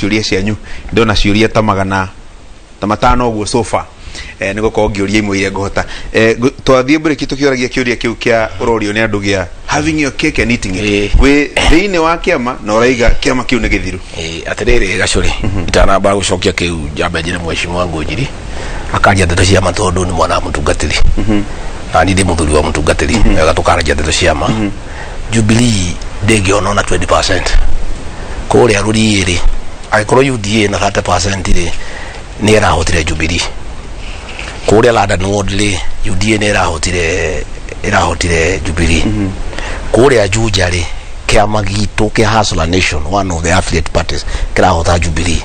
Ciũria cianyu, ndona ciũria ta 500 ũguo so far, nĩ gũkorwo ngĩũria imwe iria ngũhota. Twathiĩ mburĩki tũkĩũragia kĩũria kĩu kĩa ũrorio nĩ andũ gĩa having your cake and eating it. Wĩ thĩinĩ wa kĩama na ũraiga kĩama kĩu nĩ gĩthiru. Atĩrĩrĩ Gacũrĩ, itanamba gũcokia kĩu, njambe njĩre mheshimiwa Ngũnjiri akaria ndeto cia ma, tondũ nĩ mwana wa mũtungatĩri na niĩ ndĩ mũthuri wa mũtungatĩri. Wega tũkaragia ndeto cia ma. Jubilee ndĩngĩona ona 20% kũrĩa rũriĩ rĩ. Angĩkorwo UDA na 30% rĩ, nĩ ĩrahotire Jubilee. Kũrĩa London Ward rĩ, UDA nĩ ĩrahotire Jubilee. Kũrĩa Juja rĩ, kĩama gitũ kĩa Hustler Nation, one of the affiliate parties, kĩrahota Jubilee.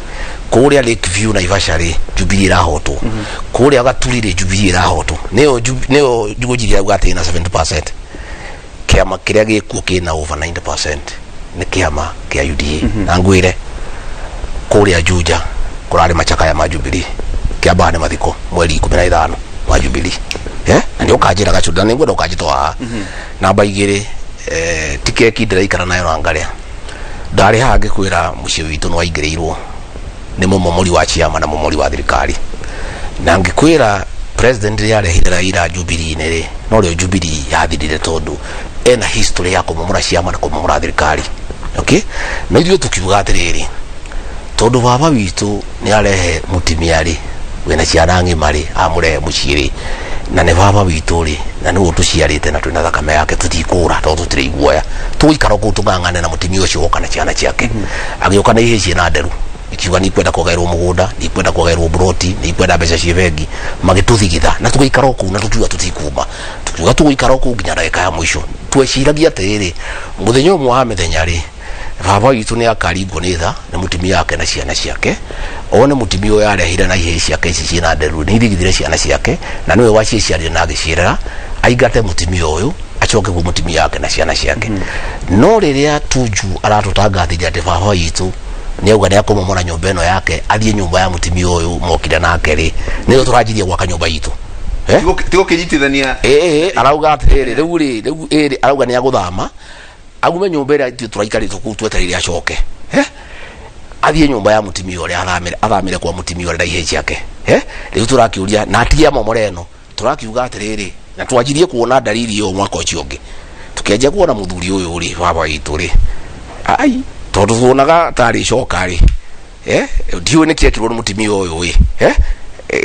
Kũrĩa Lakeview, Naivasha rĩ, Jubilee ĩrahotwo. Kũrĩa Gaturi rĩ, Jubilee ĩrahotwo. Nĩyo Ngũnjiri auga atĩ ĩna 70%. Kĩama kĩrĩa gĩkuo kĩna over 90% nĩ kĩama kĩa UDA. Na ngwĩre kũrĩa Juja kũrarĩ macakaya ma Jubilee. Kĩambaga nĩ mathiko mweri 15 wa Jubilee, na nĩ ũkanjĩra Gacũrĩ, na nĩngwenda ũkanjĩtwa haha. Namba 2, ti keki ndĩraikara nayo na ngarĩa. Ndarĩ haha ngĩkwĩra mũciĩ witũ nĩ waingĩrĩirwo nĩ mũmomori wa ciama na mũmomori wa thirikari, na ngĩkwĩra president rĩrĩa arehire Raila Jubilee-inĩ rĩ, no rĩo Jubilee yathirire, tondũ ena history ya kũmomora ciama na kũmomora thirikari. Okay, no ithuĩ tũkiuga atĩrĩrĩ, tondũ baba witũ nĩ arehe mũtumia rĩ, wĩna ciana ng'ima rĩ, amũrehe mũciĩ rĩ, na nĩ baba witũ rĩ, na nĩwe ũtũciarĩte na twĩna thakame yake, tũtikũra tondũ tũtirĩ iguoya. Tũgũikara kũu tũng'ang'ane na mũtumia ũcio woka na ciana ciake. Agĩũka na ihĩĩ ciĩna nderu, ikiuga nĩ ikwenda kũgaĩrwo mũgũnda, nĩ ikwenda kũgaĩrwo buroti, nĩ ikwenda mbeca ciĩ bengi. Magĩtũthigitha na tũgĩikara o kũu, na tũkiuga tũtikuma, tukiuga tũgũikara o kũu nginya ndagĩka ya mũico. Tweciragia atĩrĩrĩ, mũthenya ũmwe wa mĩthenya rĩ, baba witũ nĩ akaringwo nĩ tha nĩ mũtumia wake na ciana ciake, one mũtumia ũyũ arehire na ihĩĩ ciake ici ciĩna nderu nĩ ithigithire ciana ciake, na nĩwe waciĩciarire na agĩciĩrera, aingate mũtumia ũyũ, acoke kwĩ mũtumia wake na ciana ciake. No rĩrĩa Tuju aratũtangathĩria atĩ baba witũ nĩ auga nĩ akũmomora nyũmba ĩno yake, athiĩ nyũmba ya mũtumia ũyũ mokire nake rĩ, nĩyo tũranjirie gwaka nyũmba itũ. Eh? Tigũkĩnyitithania. Ĩĩ, arauga atĩrĩrĩ, rĩu rĩ, rĩu ĩrĩ arauga nĩ agũthama aume nyũmba ĩrĩa ithuĩ tũraikarĩte kũu twetereire acoke, athiĩ nyũmba ya mũtumia ũrĩa athamĩre kwa mũtumia ũrĩa na ihĩĩ ciake. Rĩu tũrakĩũria na atige amomore ĩno. Tũrakiuga atĩrĩrĩ, na twanjirie kuona dalili ĩyo mwaka ũcio ũngĩ, tũkĩanjia kuona mũthuri ũyũ rĩ, baba witũ rĩ, ai, tondũ tuonaga tarĩ coka rĩ, ndiũĩ nĩ kĩekirwo nĩ mũtumia ũyũ ĩ,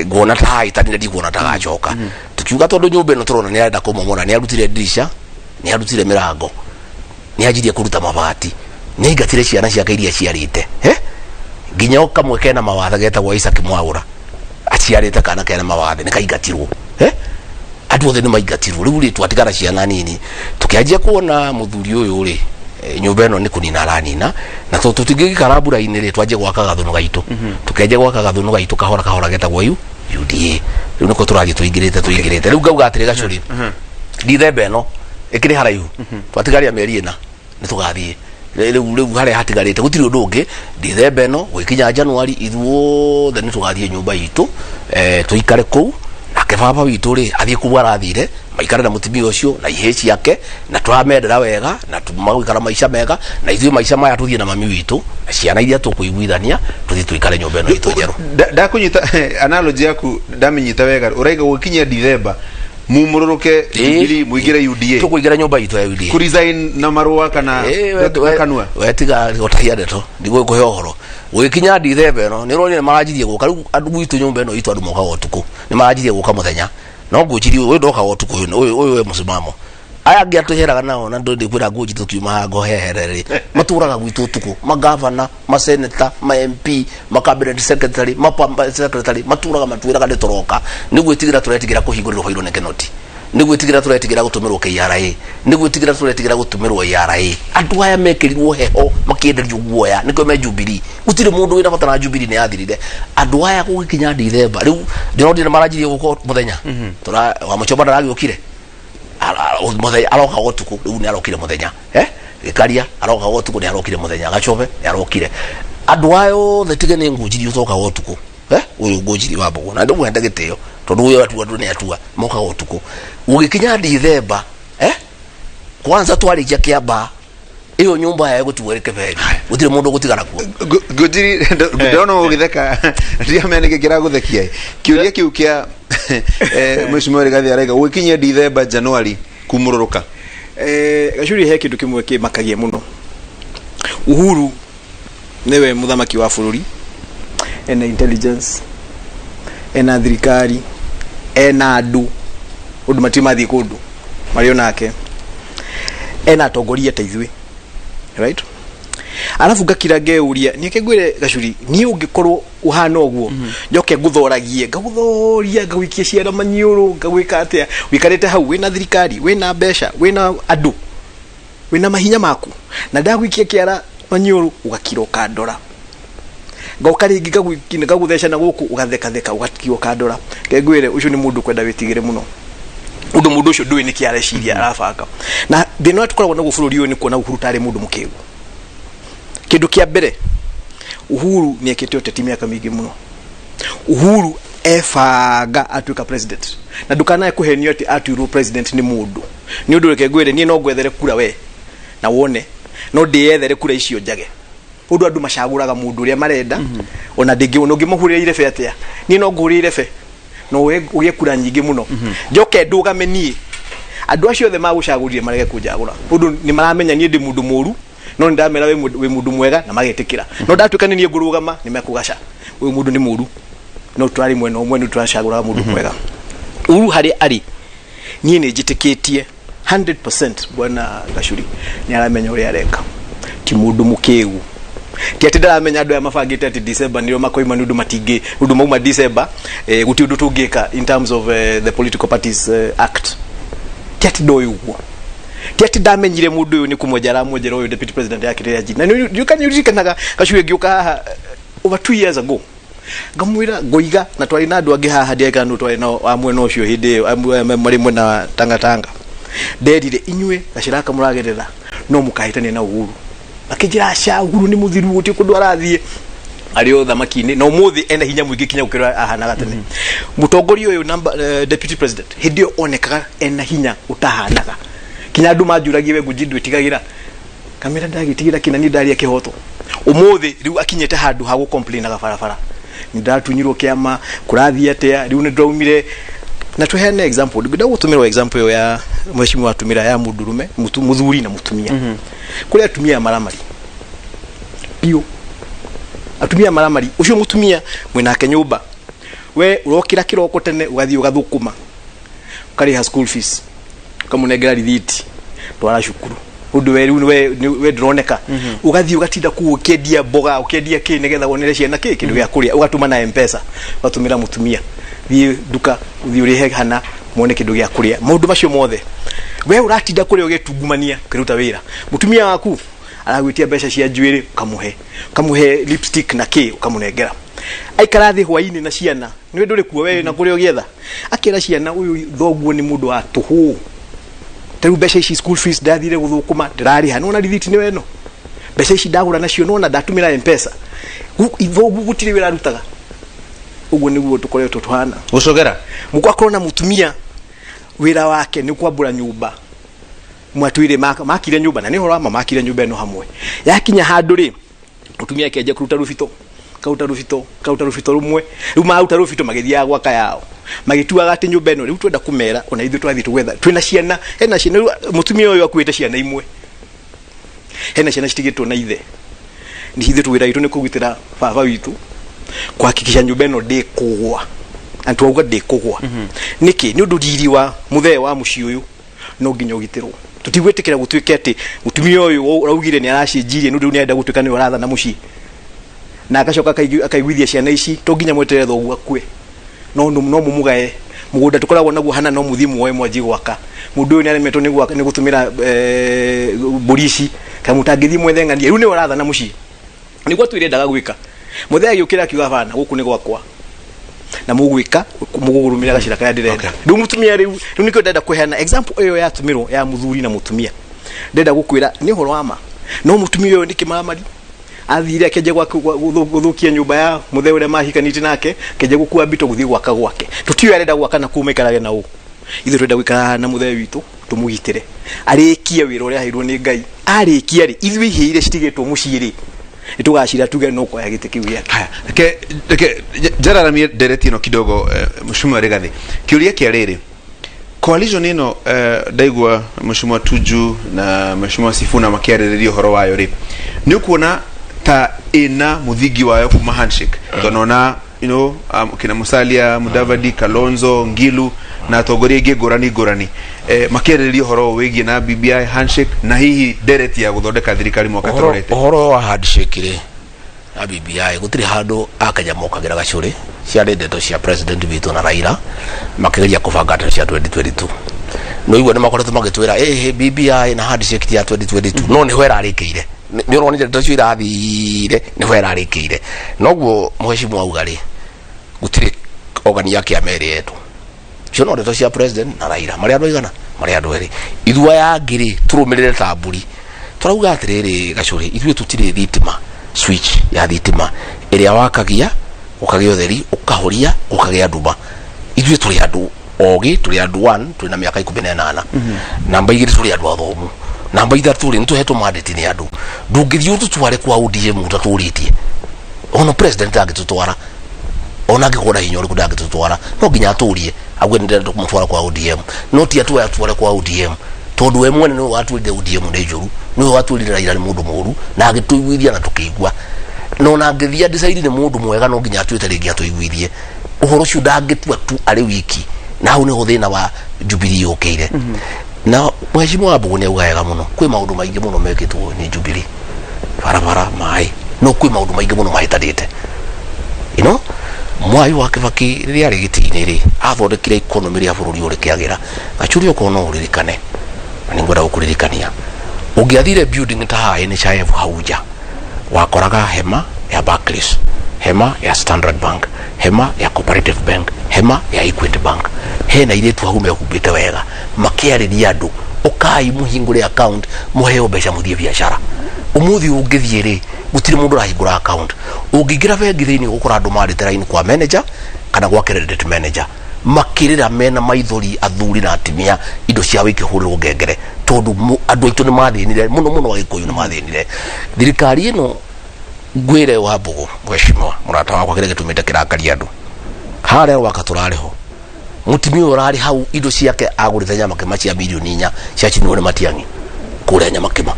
nguona ta hahĩtanire, ndikuona ta gacoka. Tukiuga tondũ nyũmba ĩno tũrona nĩ arenda kũmomora, nĩ arutire ndirisha, nĩ arutire mĩrango, nĩ anjirie kũruta mabati, nĩ aingatire ciana ciake iria ciarĩte, nginya o kamwe kena mawathe getagwo Isaac Mwaũra, aciarĩte kana kena mawathe, nĩ kaingatirwo. Andũ othe nĩ maingatirwo. Rĩu rĩ, twatigara ciana nini. Tũkĩanjia kuona mũthuri ũyũ rĩ, nyũmba ĩno nĩ kũnina aranina, na tondũ tũtingĩgĩikara mbura-inĩ rĩ, twanjie gwaka gathũnũ gaitũ. Tũkĩanjia gwaka gathũnũ gaitũ kahora kahora getagwo UDA. Rĩu nĩko tũrathiĩ tũingĩrĩte. Rĩu ngauga atĩrĩ Gacũrĩ, Dithemba ĩno ĩkĩrĩ haraihu, twatigaria mĩeri 4 nĩ tũgathiĩ. Rĩu harĩa hatigarĩte gũtirĩ ũndũ ũngĩ. Dithemba ĩno gwĩkinya Januari, ithuothe nĩ tũgathiĩ nyũmba itũ, tũikare kũu. Nake baba witũ rĩ, athiĩ kũu arathire, maikare na mũtumia ũcio na ihĩĩ ciake, na tũramendera wega na magũikara maica mega, na ithuĩ maica maya tũthiĩ na mami witũ na ciana iria tũkũiguithania, tũthiĩ tũikare nyũmba ĩno itũ njerũ. Ndakunyita analogy yaku, ndaminyita wega. Ũraiga gũkinyia Dithemba mumũrũrũke Jubilee, mũingĩre UDA. Tũkũingĩra nyũmba itũ ya UDA. Kũresign na marũa kana na kanua? We tiga gũtahia ndeto, ndigũkũhe ũhoro. Gũgĩkinya Dithemba ĩno, nĩ ũronire nĩ maranjirie gũka. Rĩu andũ gwitũ nyũmba ĩno itũ, andũ mokaga ũtukũ, nĩ maranjirie gũka mũthenya, no ngwĩciria ũyũ ndokaga ũtukũ. Ũyũ wĩ mũsimamo, aya angĩ atũheraga nao na ndũ kwĩra ngũnji tũkiuma haha ngohehere rĩ, matũraga gwitũ ũtukũ, magavana, maseneta, ma MP, ma cabinet secretary, ma permanent secretary, matũraga matwĩraga nĩ tũroka. Nĩ gwĩtigĩra tũretigĩra kũhingũrĩrwo bairwo nĩ Kinoti, nĩ gwĩtigĩra tũretigĩra gũtũmĩrwo KRA, nĩ gwĩtigĩra tũretigĩra gũtũmĩrwo ERA. Andũ aya mekĩrirwo heho makĩenderio guoya, nĩkĩo me Jubilee. Gũtirĩ mũndũ wĩna bata na Jubilee, nĩ yathirire. Andũ aya gũgĩkinya Dithemba rĩu, ndĩronire maranjirie gũka mũthenya. Tũra wa Mũchomba ndaragĩũkire mũthenya, aroka ũtukũ, rĩu nĩ arokire mũthenya. Gĩkaria aroka ũtukũ, nĩ arokire mũthenya. Gacobe nĩ arokire. Andũ aya othe tige nĩ Ngũnjiri ũtokaga ũtukũ. Ũyũ Ngũnjiri wa Mbũgũ na ndĩmwende gĩtĩo, tondũ ũyũ atua andũ nĩ atua mokaga ũtukũ. Gũgĩkinya Dithemba, kwanza twarĩkia kĩamba. Iyo nyumba ya ĩgũtigwo ĩrĩ keberi, gũtirĩ mũndũ ũgũtigara kuo. Ngũnjiri, ndĩrona ũgĩtheka, ndiramenya nĩkĩ kĩragũthekia. Kĩũria kĩu kĩa Mheshimiwa Rigathi araiga gũgĩkinyia Dithemba, Januari kumũrũrũka. Gacuri, he kĩndũ kĩmwe kĩmakagia mũno. Uhuru nĩwe mũthamaki wa bũrũri, ena intelligence, ena thirikari, ena andũ ũndũ matirĩ mathiĩ kũndũ marĩ onake, ena atongoria ta ithuĩ, right? Arabu ngakira ngeuria nĩke ngwĩre Gacuri, niĩ ũngĩkorwo ũhana ũguo, njoke ngũthoragie, ngagũthoria, ngagũikia ciara maniũrũ, ngagwĩka atĩa, wĩikarĩte hau wĩna thirikari, wĩna mbeca, wĩna andũ, wĩna mahinya maku, na ndagũikia kĩara maniũrũ ũgakira ũkandora, ngoka rĩngĩ ngagũtheca na gũkũ ũgathekatheka, ũgakira ũkandora. Ngengwĩre ũcio nĩ mũndũ kwenda wĩtigĩre mũno, ũndũ mũndũ ũcio ndũĩ nĩkĩ areciria arabanga. Na thĩna ũrĩa tũkoragwo naguo bũrũri ũyũ nĩ kuona Uhuru tarĩ mũndũ mũkĩgu. Kĩndũ kĩa mbere, Uhuru nĩ ekĩte ũteti mĩaka mĩingĩ mũno. Uhuru ebanga atuĩka president, na ndukanae kũhenio atĩ atuirwo president nĩ mũndũ. Nĩ ũndũ reke ngwĩre, niĩ no ngwethere kura we na wone no ndĩyethere kura icio njage. Ũndũ andũ macagũraga mũndũ ũrĩa marenda, ona ndĩngĩ ona ũngĩmũhũrĩra irebe atĩa, niĩ no ngũhũrĩre irebe no ũgĩe kura nyingĩ mũno, njoke ndũgame niĩ, andũ acio othe magũcagũrire marege kũnjagũra, ũndũ nĩ maramenya niĩ ndĩ mũndũ mũru, no nĩ ndamera wĩ mũndũ mwega na magetĩkĩra. No ndatuĩka nĩ niĩ ngũrũgama, nĩ mekũgaca ũyũ mũndũ nĩ mũru, no tũrarĩ mwena ũmwe, nĩ tũracagũraga mũndũ mwega. Uhuru harĩa arĩ, niĩ nĩ njĩtĩkĩtie 100%, bwana Gacuri, nĩ aramenya ũrĩa areka. Ti mũndũ mũkĩgu, ti atĩ ndaramenya andũ aya mabangĩte atĩ December nĩo makoima, nĩ ũndũ matingĩ ũndũ mauma December, gũtirĩ ũndũ tũngĩka in terms of the Political Parties Act. Ti atĩ ndoĩ ũguo, ti atĩ ndamenyire mũndũ ũyũ nĩ kũmwenja aramwenjera ũyũ deputy president yake rĩrĩa nji na nĩ ũririkanaga Gacuri ngĩũka haha over 2 years ago, ngamwĩra ngoiga na twarĩ na andũ angĩ haha, ndiaika nũ twarĩ nao a mwena ũcio hĩndĩ ĩyo, marĩ mwena wa Tangatanga. Nderire inyuĩ gacĩra gaka mũragerera no mũkahĩtania na Uhuru. Makĩnjĩra aca, Uhuru nĩ mũthiru, gũtirĩ kũndũ arathiĩ, arĩ o thamaki-inĩ, na ũmũthĩ ena hinya mũingĩ kinya gũkĩra ahanaga tene. Mũtongoria ũyũ number, deputy president, hĩndĩ ĩyo onekaga ena hinya ũtahanaga, kinya andũ manjũragie, "We Ngũnji, ndwĩtigagĩra?" Kamera ndagĩtigĩra kĩna, niĩ ndaria kĩhoto. Ũmũthĩ rĩu akinyĩte handũ ha gũcomplainaga barabara, nĩ ndatunyirwo kĩama, kũrathiĩ atĩa, rĩu nĩ ndĩraumire. Na tũheane example, ndĩngĩenda gũtũmĩrwo example ĩyo ya mheshimiwa atumĩra ya mũndũrũme, mũthuri na mũtumia. Kũrĩ atumia maramari biũ, atumia maramari. Ũcio mũtumia mwĩnake nyũmba, we ũrokĩra kĩroko tene, ũgathiĩ ũgathũkũma, ũkarĩha school fees, ũkamũnengera rithiti, twara cukuru, ũndũ we rĩu we ndũroneka. Ũgathiĩ ũgatinda kũu ũkĩendia mboga, ũkĩendia kĩ, nĩgetha wonere ciana kĩ kĩndũ gĩa kũrĩa. Ũgatũma na Mpesa, ũgatũmĩra mũtumia, thiĩ nduka, ũthiĩ ũrĩhe hana muone kĩndũ gĩa kũrĩa. Maũndũ macio mothe we ũratinda kũrĩa ũgĩtungumania ũkĩruta wĩra, mũtumia waku aragwĩtia mbeca cia njuĩrĩ, ũkamũhe lipstick na kĩ, ũkamũnengera. Aikara thĩ hwainĩ na ciana, nĩwe ndũrĩ kuo, we na kũrĩa ũgĩetha, akĩra ciana, ũyũ thoguo nĩ mũndũ wa tũhũ, ta rĩu mbeca ici school fees ndathire gũthũkũma ndĩrarĩha, nĩwona rithiti nĩwe ĩno, mbeca ici ndagũra nacio, nĩwona ndatũmĩra Mpesa. Thoguo gũtirĩ wĩra arutaga. Ũguo nĩguo tũkoretwo tũhana. Gũcogera. Mũgwakorwo na mũtumia wĩra wake nĩ kwambũra nyũmba, mwatwire makire nyũmba, na nĩ ũhoro wa ma, makire nyũmba ĩno hamwe. Yakinya handũ rĩ, mũtumia akĩanjia kũruta rũbito, karuta rũbito, karuta rũbito rũmwe, rĩu maruta rũbito magĩthiaga gwaka yao, magĩtuaga atĩ nyũmba ĩno rĩu twenda kũmera ona ithuĩ twathiĩ tũgwetha, twĩna ciana, hena ciana. Rĩu mũtumia ũyũ akuĩte ciana imwe, hena ciana citigĩtwo na ithe. Nĩ ithuĩ wĩra witũ nĩ kũgitĩra baba witũ, kuhakikisha nyũmba ĩno ndĩkũgwa, na twauga ndĩkũgwa nĩkĩ? Nĩ ũndũ riri wa mũthee wa mũciĩ ũyũ no nginya ũgitĩrwo. Tũtigwĩtĩkĩra gũtuĩke atĩ mũtumia ũyũ ũraugire nĩ aracenjirie, nĩ ũndũ rĩu nĩ arenda gũtuĩka nĩwe ũrathana mũciĩ, na agacoka akaiguithia ciana ici to nginya mweterere thoguo akue, no mũmũgae mũgũnda tũkoragwo naguo hana, no mũthiĩ muoe mwanjie gwaka. Mũndũ ũyũ nĩ aremetwo nĩ gũtũmĩra mbũri ici, kana mũtangĩthiĩ mwethe ng'ania, rĩu nĩwe ũrathana mũciĩ. Nĩguo twĩrendaga gwĩka. Mũthee agĩũkĩra akiuga, "Bana, gũkũ nĩ gwakwa na mũgwĩka mũgũrũmĩrĩra gacĩra karĩa ndĩrenda." Rĩu mũtumia rĩu nĩkĩo ndĩrenda kũheana example ĩyo yatũmĩrwo ya mũthuri na mũtumia. Ndĩrenda gũkwĩra nĩ ũhoro wa ma, no mũtumia ũyũ nĩ kĩmaramari, athire akĩanjia gũthũkia nyũmba ya mũthee ũrĩa mahikanĩtie nake, akĩanjia gũkua mbito gũthiĩ gwaka gwake. Tũtiũĩ arenda gwaka na kũu maikarage na ũ. Ithuĩ twenda gũikara haha na mũthee witũ. Tũmũgitĩre arĩkie wĩra ũrĩa aheirwo nĩ Ngai. Arĩkia rĩ, ithuĩ ihĩĩ iria citigĩtwo mũciĩ rĩ, nĩtũgacira tuge no kuoya gĩtĩ kĩu gĩake. Haya, reke njararamie ndereti ĩno kidogo. Mheshimiwa Rigathi, kĩũria kĩa rĩrĩ, coalition ĩno, ndaigua Mheshimiwa Tuju na Mheshimiwa Sifuna makĩarĩrĩria ũhoro wayo rĩ, nĩ ũkuona ta ĩna mũthingi wayo kuma handshake? Tondũ ona kina Musalia Mudavadi, Kalonzo, Ngilu na atongoria aingĩ ngũrani ngũrani makĩarĩrĩria ũhoro ũyũ wĩgiĩ na BBI, handshake na hihi ndereti ya gũthondeka thirikari mwaka tũrorete. Ũhoro wa handshake rĩ na BBI, gũtirĩ handũ akenya mokagĩra gacũrĩ. Ciarĩ ndeto cia president witũ na Raila makĩgeria kũbanga ndeto cia 2022. No igua nĩ makoretwo magĩtwĩra ĩhĩ BBI na handshake ti ya 2022, no nĩho ĩrarĩkĩire. Nĩ ũronire ndeto icio irathire, nĩho ĩrarĩkĩire. Noguo mheshimiwa auga rĩ, gũtirĩ ogani ya kĩama ĩrĩ yetwo. Icio no ndeto cia president na Raila, marĩ andũ aigana, marĩ andũ erĩ. Ithuĩ aya angĩ rĩ, tũrũmĩrĩre ta mbũri. Tũrauga atĩrĩrĩ, gacũrĩ, ithuĩ tũtirĩ thitima, switch ya thitima ĩrĩa wakagia ũkagĩa ũtheri, ũkahoria ũkagĩa nduma. Ithuĩ tũrĩ andũ ogĩ, tũrĩ andũ one, twĩ na mĩaka 18. Namba 2, tũrĩ andũ athomu. Namba 3 rĩ, nĩtũhetwo mandate nĩ andũ. Ndũngĩthiĩ ũtũtware kwa ODM ũtatũrĩtie. Ona president angĩtũtwara, ona angĩkorwo na hinya ũrĩkũ, ndangĩtũtwara. No nginya atũrie auge nĩndĩrenda kũmũtwara kwa ODM. No ti atũe atware kwa ODM, tondũ we mwene nĩwe watwĩrire ODM nĩ njũru, nĩwe watwĩrire Raila nĩ mũndũ mũũru na agĩtũiguithia na tũkĩigua. Na ona angĩthiĩ decide nĩ mũndũ mwega, no nginya atuĩte rĩngĩ atũiguithie ũhoro ũcio. Ndangĩtua tu arĩ wiki, na hau nĩho thĩna wa Jubilee ũkĩire. Na mheshimiwa wa Mbũgũ nĩ auga wega mũno, kwĩ maũndũ maingĩ mũno mekĩtwo nĩ Jubilee, barabara, maĩ, no kwĩ maũndũ maingĩ mũno mahĩtanĩte. Mwai wa Kibaki rĩrĩa arĩ gĩtĩ-inĩ rĩ, athondekire economy rĩa bũrũri ũrĩ kĩagĩra. Gachuri, okorwo no ũririkane, na nĩngwenda gũkũririkania, ũngĩathire building ta haha NHIF hau nja, wakoraga hema ya Barclays, hema ya Standard Bank, hema ya Cooperative Bank, hema ya Equity Bank. Hena airĩtu hau mehumbĩte wega makĩarĩria andũ, ũkai mũhingũre account, mũheo mbeca, mũthiĩ biacara. Ũmũthĩ ũngĩthiĩ rĩ, gũtirĩ mũndũ ũrahingũra account. Ũngĩingĩra bengi thĩinĩ, ũgũkora andũ marĩte raini kwa manager kana gwa credit manager, makĩrĩra mena maithori, athuri na atumia, indo ciao ikĩhũrĩrwo ngengere, tondũ andũ aitũ nĩ mathĩnire mũno mũno, Agĩkũyũ nĩ mathĩnire. Thirikari ĩno, ngwĩre wa Mbũgũ, mheshimiwa mũrata wakwa, kĩrĩa gĩtũmĩte kĩrakaria andũ harĩa Rwaka tũrarĩ ho, mũtumia ũyũ ũrarĩ hau, indo ciake agũrĩte Nyamakĩma cia mirioni 4, ciacinirwo nĩ Matiang'i kũrĩa Nyamakĩma,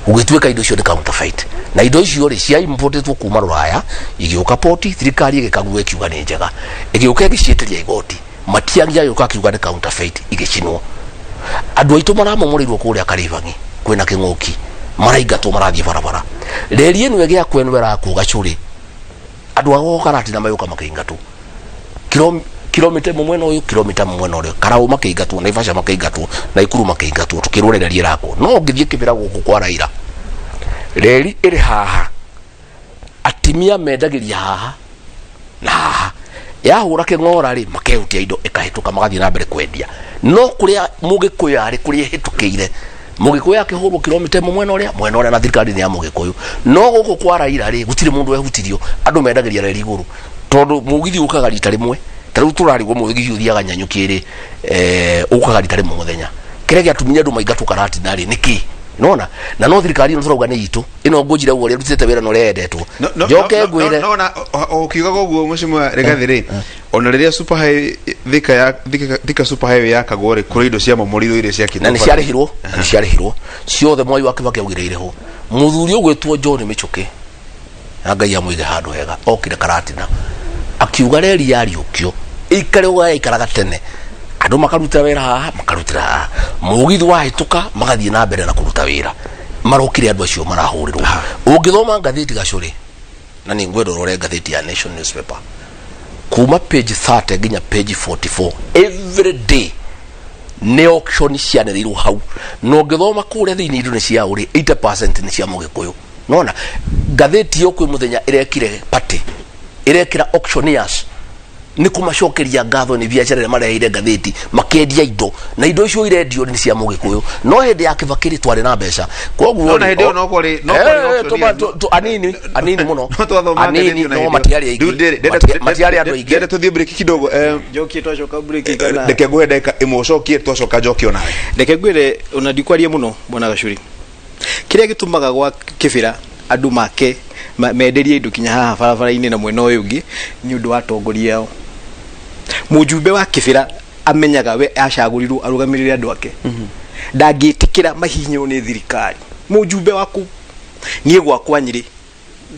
gũgĩtuĩka indo icio nĩ counterfeit. Na indo icio rĩ, cia importetwo kuma Rũraya, igĩũka poti, thirikari ĩgĩkagua, ĩkiuga nĩ njega, ĩgĩũka ĩgĩciĩtĩria igoti. Matiang'i agĩũka akiuga nĩ counterfeit, igĩcinwo. Andũ aitũ maramomoreirwo kũrĩa Karĩbang'i, kwĩna kĩng'ũki, maraingatwo, marathiĩ barabara. Reri ĩno ĩgĩakwo, ĩno ĩrakwo, gacũrĩ, andũ a gũkũ Karatina magĩũka makĩingatwo kilomita ĩmwe mwena ũyũ, kilomita ĩmwe mwena ũrĩa, Karaũ makĩingatwo, Naivasha makĩingatwo, Naikuru makĩingatwo, tũkĩrwo reri ĩrakwo. No ũngĩthiĩ Kĩbĩra gũkũ kwa Raila, reri ĩrĩ haha, atimia mendagĩria haha na haha, yahũra kĩng'ora rĩ, makehutia indo ĩkahĩtũka, magathiĩ na mbere kwendia. No kũrĩa mũgĩkũyũ arĩ, kũrĩa ĩhĩtũkĩire, mũgĩkũyũ akĩhũrwo kilomita ĩmwe mwena ũrĩa, mwena ũrĩa, na thirikari nĩ ya mũgĩkũyũ. No gũkũ kwa Raila rĩ, gũtirĩ mũndũ wehutirio. Andũ mendagĩria reri igũrũ, tondũ mũgithi ũkaga rita rĩmwe. Ta rĩu tũrarigwo mũgithi ũthiaga Nyanyũki rĩ, ũkaga rita rĩmwe mũthenya. Kĩrĩa gĩatũmire andũ maingatwo Karatina rĩ, nĩkĩ nona na no thirikari ĩno tũrauga nĩ itũ ĩno, ngũnjira ũguo ũrĩa ĩrutĩte wĩra na ũrĩa yendetwo. Njoke ngwĩre. No na ũkiugaga ũguo, mheshimiwa Rigathi rĩ, ona rĩrĩa super highway Thika ya Thika super highway yakagwo rĩ, kũrĩ indo ciamomorirwo iria ciakĩtwo na nĩ bara. Ciarĩhirwo, na nĩ ciarĩhirwo ciothe. Mwai wa Kibaki augire irĩhwo. Mũthuri ũgwĩtwo John Mĩchũkĩ, na Ngai amũige handũ hega, okire Karatina akiuga reri yariũkio ĩikare ũguo yaikaraga tene, andũ makarutĩra wĩra haha, makarutĩra haha, mũgithi wahĩtũka magathiĩ na mbere na kũruta wĩra. Marokire andũ acio marahũrĩrwo. Ũngĩthoma ngathĩti, gacũrĩ, na nĩ ngwenda ũrore ngathĩti ya Nation newspaper kuma page 30 nginya page 44, every day nĩ auction cianĩrĩirwo hau. Na ũngĩthoma kũrĩa thĩinĩ, indo nĩ cia ũrĩ 80% nĩ cia mũgĩkũyũ. Nona ngathĩti ĩyo kwĩ mũthenya ĩrekire party, ĩrekĩra auctioneers. Nĩ kũmacokeria ngatho nĩ biacara ĩrĩa mareheire ngathĩti, makendia indo, na indo icio irendio nĩ cia Mũgĩkũyũ. No hĩndĩ ya Kĩbakĩ rĩ, twarĩ na mbeca, koguo No na hĩndĩ ĩyo no kwarĩ- no kwarĩ Eh, option tũma- ya- anini anini mũno. No twathomaga Anini ngathĩti ona no hĩndĩ ĩyo. matiarĩ aingĩ. Rĩu Matiarĩ andũ aingĩ. Ndĩrenda tũthiĩ break kidogo. Njokie twacoka break kana? Reke nguhe ndagĩka ĩmwe ũcokie, twacoka njokie onawe. Reke ngwĩre, ona ndikwaria mũno, bwana Gacuri, kĩrĩa gĩtũmaga gwa Kĩbĩra andũ make menderie indo kinya haha barabara-inĩ na mwena ũyũ ũngĩ nĩ ũndũ wa atongoria ao. Mũjumbe wa Kĩbĩra amenyaga we acagũrirwo arũgamĩrĩre andũ ake, ndangĩtĩkĩra mahihinywo nĩ thirikari. Mũjumbe waku, niĩ gwakwa Nyĩrĩ,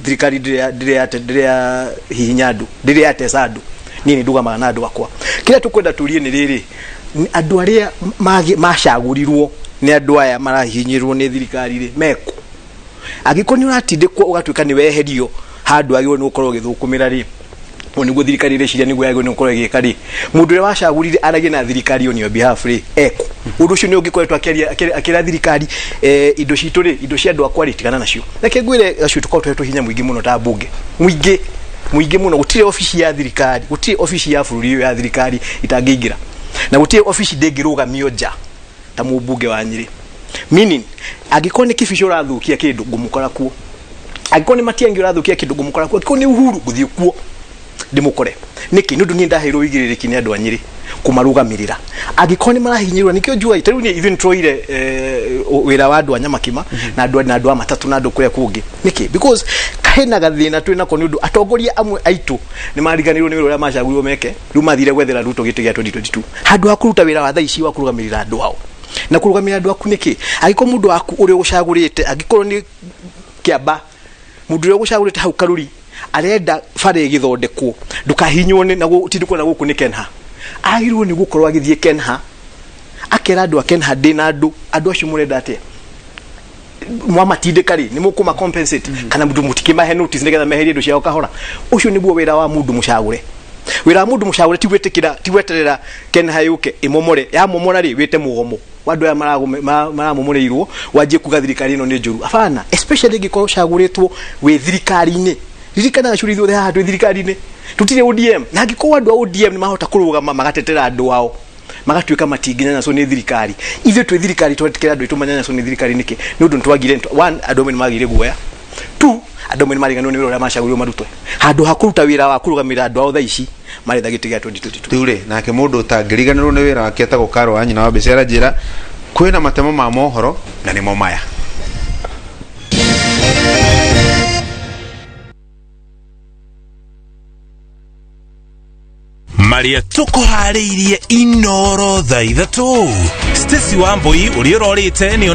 thirikari ndĩrĩa hihinya andũ, ndĩrĩa yateca andũ. Niĩ nĩ ndũgamaga na andũ akwa. Kĩrĩa tũkwenda tũrie nĩ rĩrĩ, nĩ andũ arĩa macagũrirwo nĩ andũ aya marahihinyĩrwo nĩ thirikari rĩ, meku? Angĩkorwo nĩ ũratindĩkwo ũgatuĩka nĩ weherio handũ agĩrĩirwo nĩ gũkorwo ũgĩthũkũmĩra rĩ, o nĩguo thirikari ĩreciria nĩguo yagĩrĩirwo nĩ gũkorwo ĩgĩka rĩ, mũndũ ũrĩa wacagũrire aragie na thirikari on your behalf rĩ, eku ũndũ ũcio nĩ ũngĩkoretwo akĩaria akĩra thirikari, indo citũ rĩ, indo cia andũ akwa rĩ, tigana nacio. Reke ngwĩre acio, tũkorwo tũhetwo hinya mũingĩ mũno ta mbunge, mũingĩ mũingĩ mũno. Gũtirĩ obici ya thirikari, gũtirĩ obici ya bũrũri ũyũ ya thirikari itangĩingĩra, na gũtirĩ obici ndĩngĩrũgamio nja ta mũmbunge wa Nyĩrĩ. Meaning, angĩkorwo nĩ Kibico ũrathũkia kĩndũ, ngũmũkora kuo. Angĩkorwo nĩ Matiang'i ũrathũkia kĩndũ, ngũmũkora kuo. Angĩkorwo nĩ Uhuru, ngũthiĩ kuo ndĩmũkore. Nĩkĩ? Nĩ ũndũ niĩ ndaheirwo ũigĩrĩrĩki nĩ andũ a Nyĩrĩ kũmarũgamĩrĩra angĩkorwo nĩ marahinyĩrĩrwo. Nĩkĩo njua ta rĩu niĩ ithuĩ nĩtwoire wĩra wa andũ a Nyamakima na andũ a matatũ na andũ kũrĩa kũngĩ. Nĩkĩ? Because hena gathĩna twĩ nako nĩ ũndũ atongoria amwe aitũ nĩ mariganĩirwo nĩ wĩra ũrĩa macagũrirwo meke. Rĩu mathire gwethera Ruto gĩtĩ gĩa 2022 handũ ha kũruta wĩra wa thaa ici wa kũrũgamĩrĩra andũ ao. Na kũrũgamĩrĩra andũ aku nĩkĩ? Angĩkorwo mũndũ waku ũrĩa ũgũcagũrĩte, angĩkorwo nĩ Kĩamba, mũndũ ũrĩa ũgũcagũrĩte hau Karuri arenda bara ĩgĩthondekwo, ndũkahinywo nĩ na gũtindĩkwo na gũkũ nĩ Kenha, agĩrĩirwo nĩ gũkorwo agĩthiĩ Kenha akera andũ a Kenha, ndĩ na andũ, andũ acio mũrenda atĩa? Mwamatindĩka rĩ, nĩ mũkũma compensate kana mũndũ mũtikĩmahe notice nĩgetha meherie indo ciao kahora? Ũcio nĩguo wĩra wa mũndũ mũcagũre. Wĩra wa mũndũ mũcagũre ti gwĩtĩkĩra, ti gweterera Kenha yũke ĩmomore. Yamomora rĩ, wĩte mũgomo wa andũ aya maramomoreirwo, wanjie kuga thirikari ĩno nĩ njũru. Abana, especially ĩngĩkorwo ũcagũrĩtwo wĩ thirikari-inĩ. Ririkana Gacuri, ithuothe haha twĩ thirikari-inĩ, tũtirĩ ODM. Na angĩkorwo andũ a ODM nĩ mahota kũrũgama magatetera andũ ao, magatuĩka matingĩnyanyaswo nĩ thirikari, ithuĩ twĩ thirikari twetĩkĩra andũ aitũ manyanyaswo nĩ thirikari nĩkĩ? Nĩ ũndũ nĩtwagire, one, andũ amwe nĩ magire guoya; two, andũ amwe nĩ mariganĩrwo nĩ wĩra ũrĩa macagũrirwo marutwe. Handũ ha kũruta wĩra wa kũrũgamĩrĩra andũ ao thaa ici, maretha gĩtĩ gĩa 2022. Rĩu rĩ, nake mũndũ ũtangĩriganĩrwo nĩ wĩra wake etagwo Karo wa nyina wa mbica aranjĩra kwĩna matemo ma mohoro, na nĩmo maya. Marĩa tũkũharĩirie Inoro thaa 3, Stacy Wambui ũrĩa ũrorĩte nĩ